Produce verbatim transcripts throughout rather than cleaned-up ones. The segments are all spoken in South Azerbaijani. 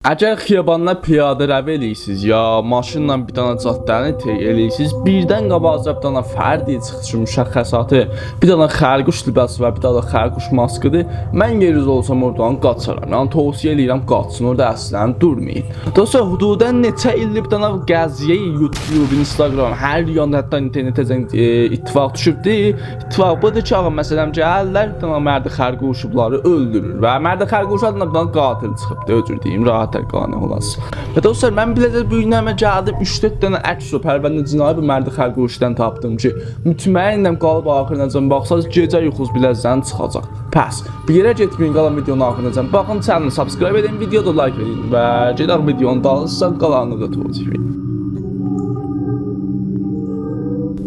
اگر خیاباندا پیاده روی ائله‌ییرسینیز، یا ماشینلا بیر دنه جاده‌نی طی ائله‌ییرسینیز، بیردن قاباغینیزا بیر دنه فردی چیخیر کی، مشخصاتی بیر دنه خرگوش لباسی و بیر دنه خرگوش ماسکی‌دیر، من یئرینیزده اولسام اورادان قاچارام. یعنی، توصیه ائله‌ییرم، قاچین، اورادا اصلاً دورمایین. دوستلار، حدوداً نئچه ایلدیر بیر دنه قضیه یوتیوب، اینستاگرام، هر یاندا، حتی اینترنته زنگ، ائ، اتفاق دوشوبدور. اتفاق بودور کی، آغا، مثلاً، گلیرلر، بیر دنه مرد خرگوشو بونلاری اؤلدورور. و مرد خرگوش آدینا بیر دنه قاتل چیخیبدیر، او جور دئییم، راحت قانع اولاسیز. و دوستلار، من بیله‌زه بو گون نمنه گلدیم، اوچ-دؤرد دنه عکس و پرونده جنایی بو مرد خرگوشدان تاپدیم کی، مطمئنم قالیب آخیریناجان باخساز، گئجه یوخوز بیله‌زن چیخاجاق. پس، بیر یئره گئتمه‌یین، قالان ویدیونون آخیریناجان باخین، چنلی سابسکرایب ائدین، ویدیویا دا لایک ائدین و گئدک ویدیونون دالیسیجا قالانینی دا توضیح وئریم.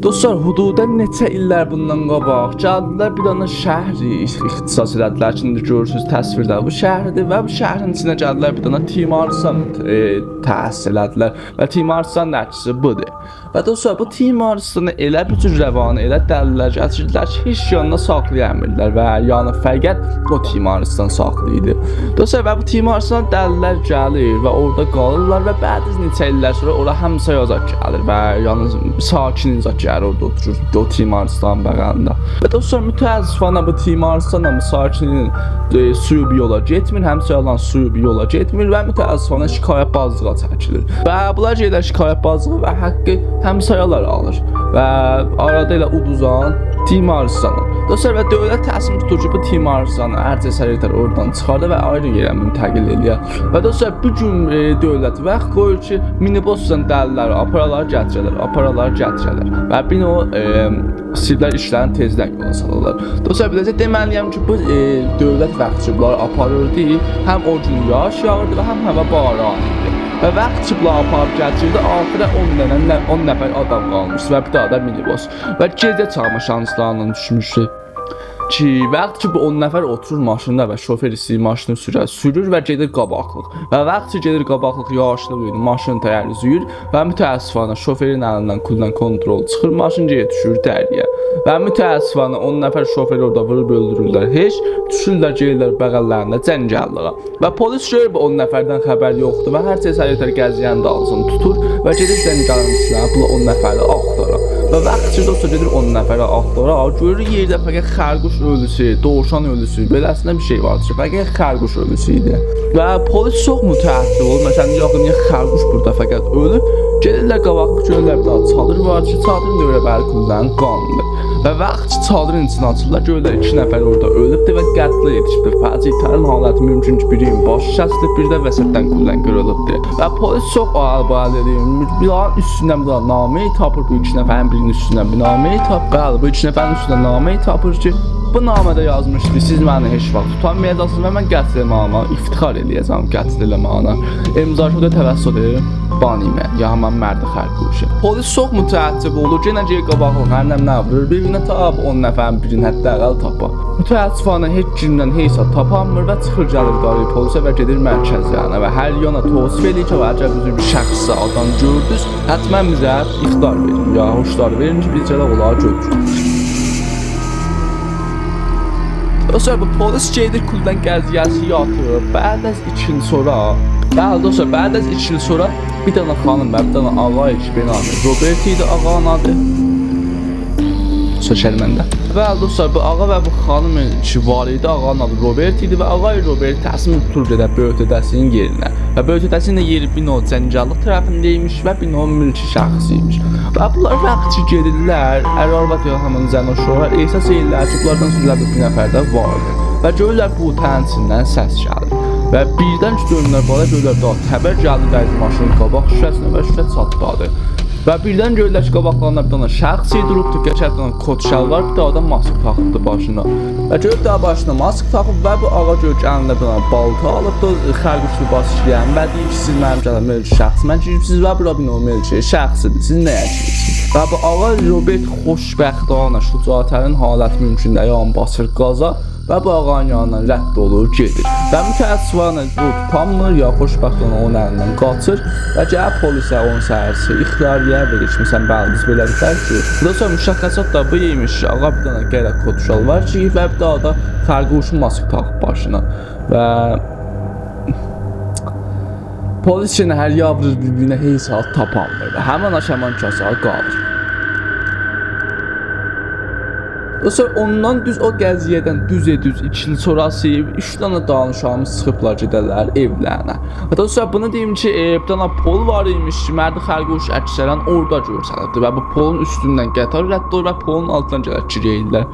دوستلار، حدوداً نئچه ایللر بوندان قاباق گلدیلر بیر دنه شهری اختصاص ائله‌دیلر کی، ایندی گؤرورسونوز تصویرده بو شهردیر و بو شهرین ایچینه گلدیلر بیر دنه تیمارستان، ائ، تأسیس ائله‌دیلر و تیمارستان دا عکسی بودور. و دوستلار، بو تیمارستانی ائله بیر جور روانی، ائله دلیلر گتیردیلر کی، هئچ یاندا ساخلایا بیلمیردیلر و یعنی فقط او تیمارستان ساختا ایدی. دوستلار، و بو تیمارستانا دلیلر گلیر و اورادا قالیرلار و بعد از نئچه ایللر سونرا اورا همسایه زاد گلیر و یعنی ساکن زاد گلیر اورادا اوتورور، او تیمارستانین بغلینده. و دوستلار، متأسفانه بو تیمارستانلا بو ساکنین، ائ، سویو بیر یولا گئتمیر، همسایه‌لرین سویو بیر یولا گئتمیر و متأسفانه شکایت‌بازلیغا چکیلیر. و بونلار گئدیر شکایت‌بازلیغا و حقی همسایه‌لر آلیر. و آرادا ائله اودوزان تیمارستان. دوستلار، و دؤولت تصمیم توتور کی، بو تیمارستانی هر جور سریع‌تر اورادان چیخاردا و آیری یئره منتقل ائله‌یه. و دوستلار، بو گون، ائ، دؤولت واخت قویور کی، مینی‌بوسلا دلیلری آپارالار، گتیره‌لر، آپارالار، گتیره‌لر. و بیر نوع، ائ، ایسته‌ییرلر ایشلرین تئزدن یولا سالالار. دوستلار، بیله‌زه دئمه‌لی‌یم کی، بو، ائ، دؤولت واخت کی، بونلاری آپاریردی، هم او گون یاغیش یاغیردی و هم هاوا باران ایدی. و واخت کی، بونلاری آپاریب گتیردی، آخیرا اون دنه، نه-، اون نفر آدام قالمیشدی و بیر دنه ده مینی‌بوس. و گئجه چاغی شانسلارینا دوشموشدو کی، واخت کی، بو اون نفر اوتورور ماشیندا و شوفر ایسته‌ییر ماشینی سوره، سورور و گئدیر قاباقلیق. و واخت کی، گئدیر قاباقلیق، یاغیشلیق ایدی، ماشین تایاری زویور و متأسفانه شوفرین الیندن کولدن کنترل چیخیر، ماشین گئدیر دوشور دریایا. و متأسفانه اون نفر شوفری اورادا ووروب اؤلدورورلر، هئچ، دوشورلر، گئدیرلر بغل‌لرینده جنگللیغا. و پلیس گؤرور بو اون نفردن خبر یوخدور و هر جور سریع‌تر قضیه‌نین دالیسینی توتور و گئدیر جنگلین ایچینه بو اون نفری آختارا. و واخت کی، دوستلار، گئدیر اون نفری آختارا، گؤرور یئرده فقط خرگوش اؤلوسو، دووشان اؤلوسو، بئله‌سینه بیر شئی وار کی، فقط خرگوش اؤلوسو ایدی. و پلیس چوخ متعجب اولور، مثلاً، یوخ، نییه خرگوش بورادا فقط اؤلوب؟ گئدیرلر قاباق، گؤرورلر بیر دنه چادیر وار کی، چادیرین دؤوره‌بری کولدن قانلیدیر. و واخت کی، چادیرین ایچینی آچیرلار، گؤرورلر ایکی نفر اورادا اؤلوبدور و قتله یئتیشیبدیر. فجیع‌ترین حالتی مومکون کی، بیرینین باشی کسیلیب، بیر ده وسطدن کولدن قیریلیبدیر. و پلیس چوخ آغیل-باغیل ائله‌ییر. بیر دنه اوستوندن بیر دنه نامه تاپیر، بو ایکی نفرین بیرینین اوستوندن بیر نامه تاپیر. بلی، بو ایکی نفرین اوستوندن نامه تاپیر کی، بو نامه‌ده یازمیشدی: «سیز منی هئچ واخت توتانمایاجاقسینیز و من قتل ائله‌مه‌یینه افتخار ائله‌یه‌جم، قتل ائله‌مه‌یینه.» امضا شده توسط بانی‌من، یا همان مرد خرگوشه. پلیس چوخ متعجب اولور، یئنه گئدیر قاباقلیق، هر نمنه وورور بیر-بیرینه، تا بو اون نفرین بیرینی حداقل تاپا. متأسفانه هئچ کیمدن هئچ زاد تاپانمیر و چیخیر گلیر قاریب پلیسه و گئدیر مرکزلرینه و هر یانا توصیف ائله‌ییر کی، اگر بیر شخص آدام گؤردونوز، حتماً بیزه اخطار وئرین، یا هشدار وئرین کی، بیز گلک اونلاری گؤتورک. دوستلار، بو پلیس گئدیر کولدن قضیه‌سی یاتیریر. بعد از ایکی ایل سونرا، بلی، دوستلار، بعد از ایکی ایل سونرا بیر دنه خانیم و بیر دنه آقای کی، به نام روبرت ایدی آقانین آدی. سؤز شرمنده. بلی، دوستلار، بو آقا و بو خانیم کی، وار ایدی، آقانین آدی روبرت ایدی و آقای روبرت تصمیم توتور گئده بؤیوک دده‌سینین یئرینه. و بؤیوک دده‌سینین ده یئری بیر نوع جنگللیک طرفینده ایمیش و بیر نوع ملک شخصی ایمیش. و بونلار واخت کی، گئدیرلر، ار-آرواد یا همین زن و شوهر احساس ائدیرلر کی، بونلاردان سوزوله بیر نفر ده واردیر. و گؤرورلر بو اوتاغین ایچیندن سس گلیر. و بیردن کی، دؤنورلر بارا، گؤرورلر داها تبر گلدی، دَیدی ماشینین قاباق شوشه‌سینه و شوشه چاتلادی. و بیردن گؤرورلر کی، قاباقلاریندا بیر دنه شخص دوروبدور، قشنگ بیر دنه کت شلوار، بیر دنه ده ماسک تاخیبدی باشینا. و گؤروب داها باشینا ماسک تاخیب و بو آقا گؤروب کی، الینده بیر دنه بالتا آلیبدی، خرگوش لباسی گئییب و دئییر کی، سیز منیم گلن ملک شخصیمه گیریبسیز و بورا بیر نوع ملک شخصی‌دیر، سیز نه‌یه گیریبسیز؟ و بو آقا روبرت خوشبختانه، شجاعترین حالت مومکونده آیاغینی باسیر گازا و بو آقانین یانیندان رد اولور، گئدیر. و متأسفانه بو توتانمیر، یا خوشبختانه اونون الیندن قاچیر و گلیر پلیسه، اونون سرسی اختیاریه وئریر کی، مثلاً، بلی، بیز بئله‌لیکلر کی، بورادا سونرا مشخصات دا بو ایمیش کی، آقا بیر دنه قره کت شلوار گئییب و بیر دنه ده خرگوش ماسک تاخیب باشینا. و پلیس یئنه هر یاوورور بیر-بیرینه، هئچ حال تاپانمیر و همین آشامان کاسا قالیر. دوستلار، اوندان دوز او قضیه‌دن دوز، دوز ایکی ایل سونراسی اوچ دنه دالی اوشاغیمیز چیخیبلار گئده‌لر ائولرینه. و دوستلار، بونو دئییم کی، ائ، بیر دنه پل وار ایمیش کی، مرد خرگوش اکثراً اورادا گؤرسنیبدیر و بو پلون اوستوندن قطار رد اولور و پلون آلتیندان گلر گیره‌لر.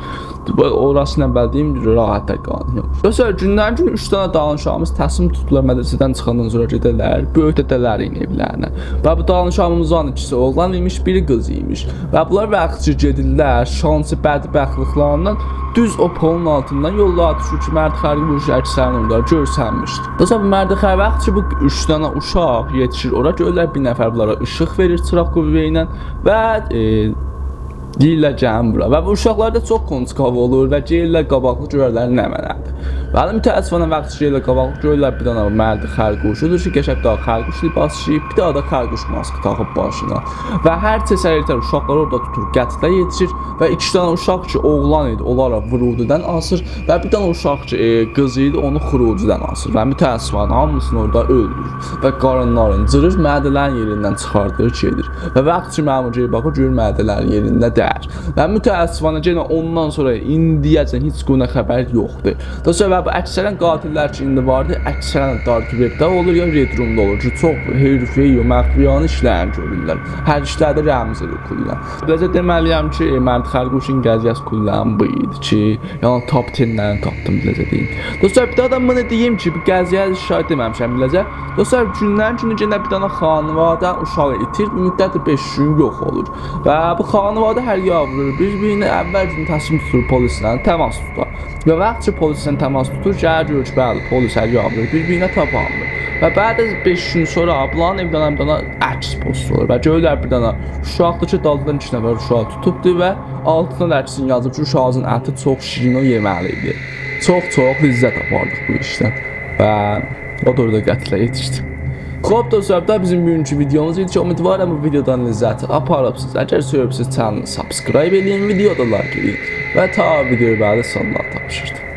بو، اوراسینی بلدییم راحت دا قانون یوخ. دوستلار، گوندن گون اوچ دنه دالی اوشاغیمیز تصمیم توتدولار مدرسه‌دن چیخاندان سونرا گئده‌لر بؤیوک دده‌لرینین ائولرینه. و بو دالی اوشاغیمیزین ایکیسی اوغلان ایمیش، بیری قیز ایمیش. و بونلار واخت کی گئدیرلر، شانسی بدبختلیکلریندن دوز او پلون آلتیندان یوللاری دوشور کی، مرد خرگوش اکثراً اورادا گؤرسنمیشدی. دوستلار، بو مرد خر-، واخت کی بو اوچ دنه اوشاق یئتیشیر اورا، گؤرورلر بیر نفر بونلارا ایشیق وئریر چیراغ قوه‌ایله و، ائ، دئییرلر گلین بورا. و بو اوشاقلار دا چوخ کنجکاو اولور و گلیرلر قاباقدا گؤررلر نمنه‌دیر. ولی متأسفانه واخت کی گلیرلر قاباقدا گؤرورلر بیر دنه مرد خرگوشودور کی، قشنگ بیر دنه خرگوش لباس گئییب، بیر دنه ده خرگوش ماسکی تاخیب باشینا. و هر چسر یئتر اوشاقلاری اورادا توتور، قتله یئتیشیر و ایکی دنه اوشاق کی اوغلان ایدی، اونلارا ووروردودان آسیر و بیر دنه اوشاق کی، ائ، قیز ایدی، اونو خروجیدن آسیر و متأسفانه هامیسینی اورادا اؤلدورور و قارینلارین جیریر، معده‌لرین یئریندن چیخاردیر، گئدیر. و واخت کی مأمور گئدیر باخیر، گؤرور معده‌لرین یئرینده دئییل. و متأسفانه یئنه اوندان سونرا ایندیه‌جن هئچ گونه خبر یوخدور. دوستلار، و بو اکثراً قاتل‌لر کی ایندی واردی، اکثراً دارک وب‌ده اولور، یا رد رومدا اولور کی، چوخ حرفه‌ای و مخفیانه ایشلرینی گؤرورلر. هر ایشلری ده رمزی کلاً. بیله‌جه دئمه‌لی‌یم کی، ائ، مرد خرگوشون قضیه‌سی کلاً بو ایدی کی، یعنی تاپ تن‌لرینی تاپدیم، بیله‌جه دئییم. دوستلار، بیر داها دا بونو دئییم کی، بو قضیه‌نی شاید دئمه‌میشم، بیله‌جه. دوستلار، گوندن گونه یئنه بیر دنه خانواده اوشاغی ایتیر، مدت بئش گون یوخ اولور. و بو خانواده هر یاوورور بیر-بیرینه، اول گون تصمیم توتور پلیسله تماس توتا. و واخت کی پلیسله تماس توتور، گلیر گؤرور کی، بلی، پلیس هر یاوورور بیر-بیرینه، تاپانمیر. و بعد از بئش گون سونرا بونلارین ائودن بیر دنه عکس پست اولور. و گؤرورلر بیر دنه اوشاقدیر کی، دالدان ایکی نفر اوشاغی توتوبدور و آلتیندا دا عکسین یازیب کی، اوشاغین اتی چوخ شیرین، او یئمه‌لی ایدی. چوخ-چوخ لذت آپاردیق بو ایشدن. و او دا اورادا قتله یئتیشدی. خوب دوستلار، بو دا بیزیم بوگونکو ویدئوموز ایدی کی، امیدوارام بو ویدئودان لذت آپاریبسینیز. اگر سئویبسینیز، چنلی سابسکرایب ائله‌یین، ویدئویا دا لایک ائله‌یین. و تا ویدئوی بعدی، ساغلیغا تاپشیردیم.